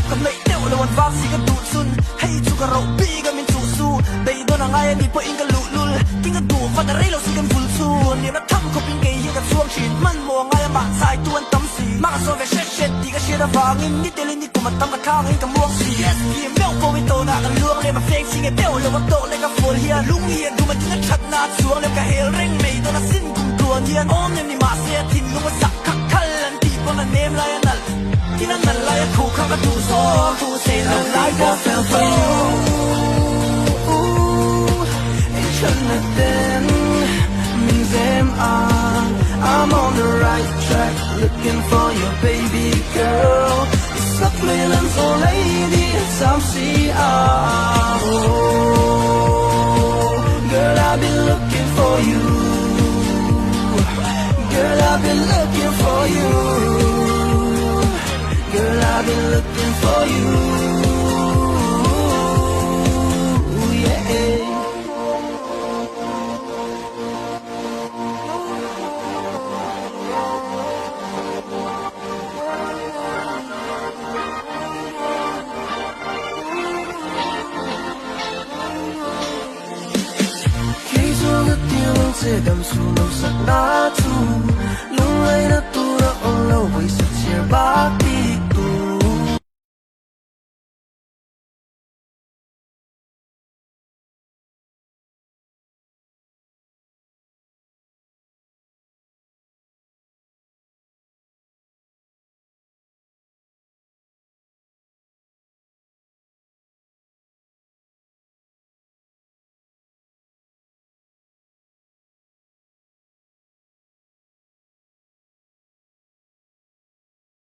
Ka hnaih deuh lo an vang si ka duh chun. Hei chu ka roh bik a min chuh su. Beidawn a ngai a nih pawhin ka luh lul. Tin ka duh vat a rei lo si kan vul chu. Luan lian a tham khawpin kei hian ka chhuang thin. Hmanhmawh a ngai a mah chai tu an tam si. Hma ka sawn ve hret hret tih ka hriat avangin ni telin ni kum a tam ka thlang in ka muang si. TSP meuh pawh i tawnah ka luang lem a feng ching e deuh lo a tawk leh ka fual hian. Lung hi a dum a tin a that na a chuang lem ka hel reng mai dawn a sin kum tluan hian. Awm nem ni mahse a thinlung a sak khak khal an tih pawn a nem lai a nalh. Tin a nalh lai a khuh kha ka duh zawk thu sei lo lai pawh fel for you. Engchhanna ten min zem a. I'm on the right track looking for you baby girl. I sak mai lan zawh lady sam si a. Oh girl I've been looking for you. Girl I've been looking for you. Girl I've been looking for you.